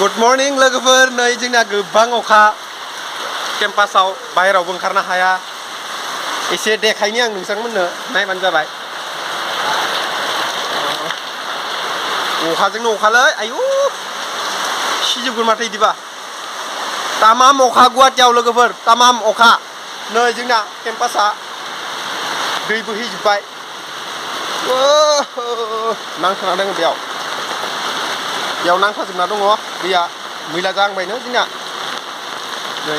good morning लोगोफोर नै जोंना गोबां अखा केम्पासाव बाहेरावबो ओंखारनो हाया एसे देखायनि आं नोंथांमोननो नायबानो जाबाय अखाजोंनो अखालै आयु सिजोबगोन माथो इदिबा तामाम अखा गुवाहाटीयाव लोगोफोर तामाम अखा नै जोंना केम्पासा दै बोहैजोबबाय नांथाना दङ बेयाव नांथाजोबना दङ दैया मैला जाहांबायनो जोंना नै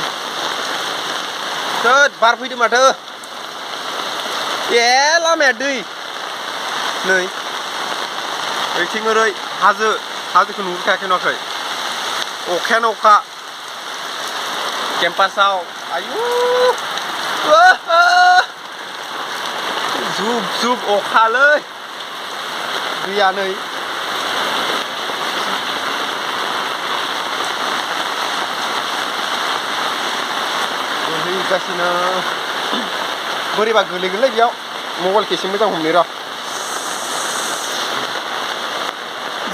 थोद बार फैदों माथो ए लामाया दै नै ओइथिं ओरै हाजोखौ नुहुरखायाखै नुवाखै अखायानो अखा केम्पासाव आयु जुब जुब अखालै दैया नै बोहैगासिनो बोरैबा गोलैगोनलै बेयाव मबाइलखौ एसे मोजां हमनि र'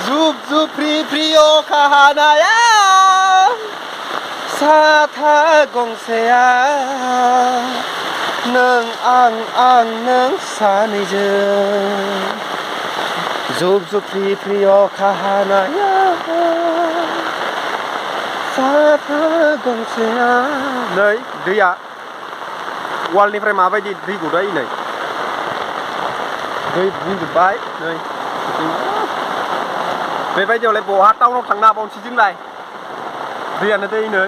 जुब जुब फ्रि फ्रि अखा हानायाव साथा गंसेया नों आं नों सानैजों जुब जुब फ्रि फ्रि अखा हानायाव साथा गंसेया नै दैया वालनिफ्राय माबायदि दै गदों नै दै बुंजोब्बाय नै बेबायदियावलाय बहा टाउनाव थांनो हाबावनोसै जोंलाय दैयानो दै नै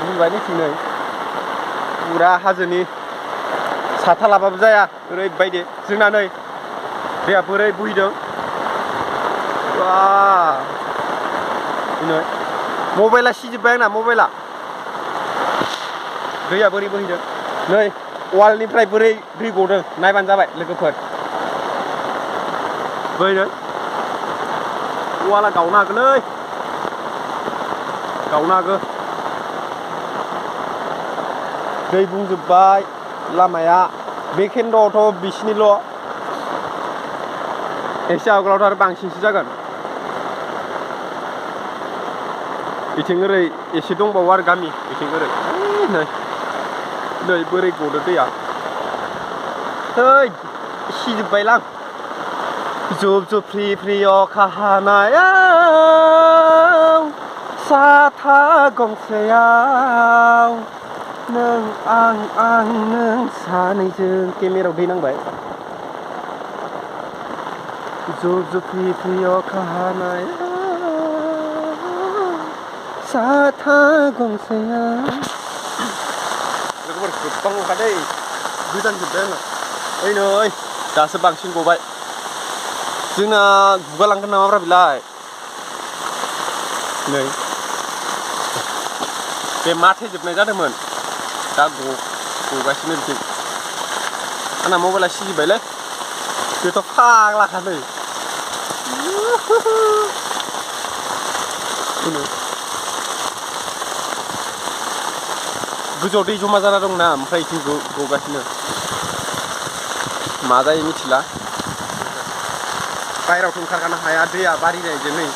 बुंबाय नोंथिं नै पुरा हाजोनि साथा लाबाबो जाया ओरैबायदि जोंना नै दैया बोरै बोहैदों नै मबाइला सिजोब्बाय आंना मबाइला दैया बोरै बोहैदों नै वालनिफ्राय बोरै दै गदों नायबानो जाबाय लोगोफोर बैनो वाला गावनो हागोनलै गावनो हागौ दै बुंजोब्बाय लामाया बे केन्द्रआवथ' बिसिनिल' एसे आगोलावथ' आरो बांसिनसो जागोन बिथिं ओरै एसे दंबावो आरो गामि बिथिं ओरै नै बोरै गदो दैया सिजोब्बायलां जुब जुब फ्रि फ्रि अखा हानायाव साथा गंसेयाव नों आं नों सानैजों केमेरायाव दै नांबाय जुब जुब फ्रि फ्रि अखा हानायाव साथा गंसेया लोगोफोर गोबां अखा दै गोजानजोब्बाय आङो ओइ नै दासो बांसिन गबाय जोंना गुगालांगोन नामाब्रा बेलाय नै बे माथेजोबनाय जादोंमोन दा गगासिनो बिथिं आंना मबाइला सिजोब्बायलै बेथ' फाग्लाखा नै गोजौआव दै जमा जाना दंना ओमफ्राय बिथिं गगासिनो मा जायो मिथिला बाहेरावथ' ओंखारखानो हाया दैया बारिनायजों नै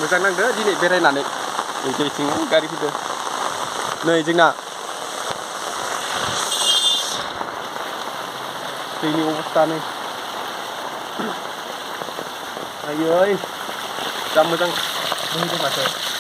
मोजां नांदो दिनै बेरायनानै दैथिं गारि फैदो नै जोंना दैनि अबस्था नै आयै जा मोजां बोहैदों माथो